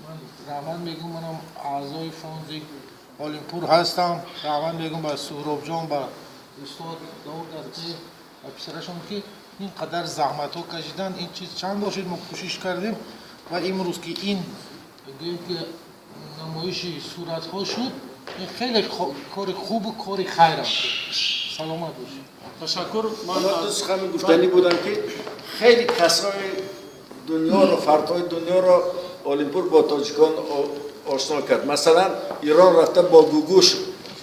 Ман раҳмат мегӯм, манам аъзои фонди Олимпур ҳастам. Раҳмат мегӯм ба Суҳробҷон, ба устод Довуд Астӣ ва писарашон, ки ин қадар заҳматҳо кашидан. Ин чиз чанд бошед, мо кӯшиш кардем ва имрӯз ки ин гӯем ки намоиши суратҳо шуд, ин хеле кори хубу кори хайр аст. Саломат бошед. Ташаккур. Ман Ман ду сухани гуфтанӣ будам, ки хеле касои дунёро, фардҳои дунёро Олимпур бо тоҷикон ошно кард. Масалан, Ирон рафта бо Гугуш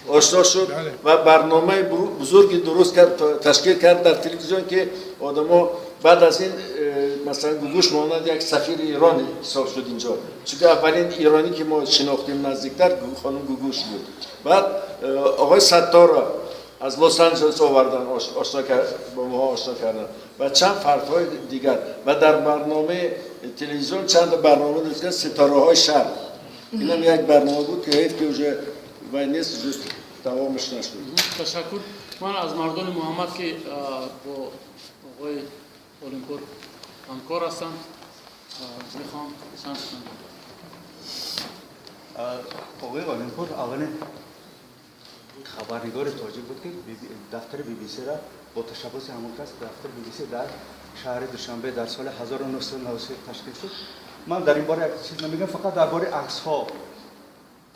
ошно шуд ва барномаи бузурге дуруст кард, ташкил кард дар телевизион, ки одамо баъд аз ин масалан, Гугуш монанд як сафири Ирон ҳисоб шуд инҷо, чунки аввалин иронӣ ки мо шинохтем наздиктар, хонум Гугуш буд. Баъд оғои Сатторро аз Лос Анҷелес овардан, ошно бо моҳо ошно кардан ва чанд фардҳои дигар. Ва дар барномаи телевизион чанд барнома дошт, «Ситораҳои шарқ», инам як барнома буд, ки ҳайф ки уже вай нест, ҷуз давомаш нашуд. Ташаккур. Ман аз мардони Муҳаммад, ки бо оғои Олимпур ҳамкор ҳастанд, мехоҳам чанд сухан. Оғои Олимпур аввалин хабарнигори тоҷик буд, ки дафтари BBC-ра бо ташаббуси ҳамон кас дафтари BBC дар шаҳри Душанбе дар соли 1993 ташкил шуд. Ман дар ин бора як чиз намегӯям, фақат дар бораи аксҳо.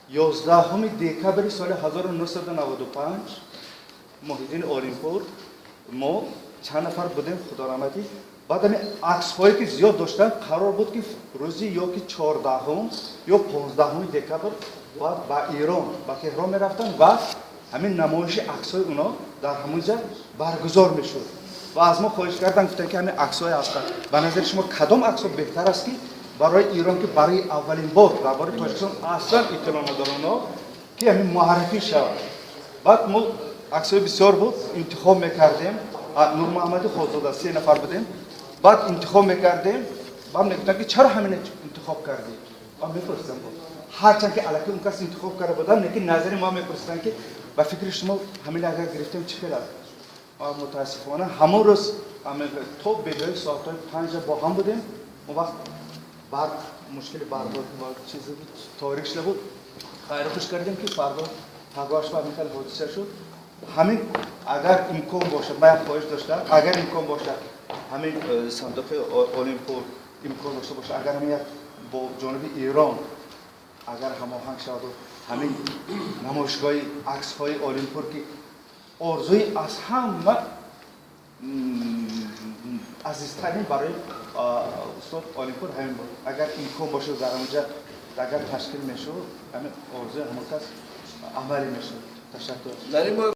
11 декабри соли 1995 Муҳиддин Олимпур, мо чанд нафар будем, худораҳматӣ, баъд ҳамин аксҳое ки зиёд доштанд, қарор буд, ки рӯзи ё ки 14-ум ё 15-уми декабр бояд ба Ирон, ба Теҳрон мерафтанд ва ҳамин намоиши аксҳои оно дар ҳамон ҷа баргузор мешуд. Ва аз мо хоҳиш карданд, гуфтанд, ки ҳамин аксҳое ҳастанд, ба назари шумо кадом аксҳо беҳтар аст, ки барои Ирон, ки барои аввалин бор дар бораи Тоҷикистон аслан иттилоъ надоранд, ки ҳамин муаррифӣ шавад? Баъд мо аксҳои бисёр буд, интихоб мекардем. Нурмуҳаммади Хозода, се нафар будем. Баъд интихоб мекардем, баъд мегуфтанд, ки чаро ҳамин интихоб кардӣ? Ман мепурсидам, ҳарчанд ки аллакай он кас интихоб карда будам, лекин назари мо мепурсиданд, ки ба фикри шумо ҳамин агар гирифтем, чӣ хел аст? Мутаассифона, ҳамон рӯз то бегоҳи соатҳои 5 бо ҳам будем. Он вақт барқ, мушкили барқ буд, чизи буд, торик шуда буд. Хайру хуш кардем, ки фардо пагоҳаш ба ҳамин хел ҳодиса шуд. Ҳамин агар имкон бошад, ман як хоҳиш доштам, агар имкон бошад, ҳамин сандуқи Олимпур имкон дошта бошад, агар ҳамин як бо ҷониби Эрон агар ҳамоҳанг шаваду ҳамин намоишгоҳи аксҳои Олимпур, ки орзуи аз ҳама азизтарин барои устод Олимпур ҳамин буд, агар имкон бошад, дар ҳамонҷа агар ташкил мешуд, ҳамин орзуи ҳамон кас амалӣ мешуд. Ташаккур. Дар ин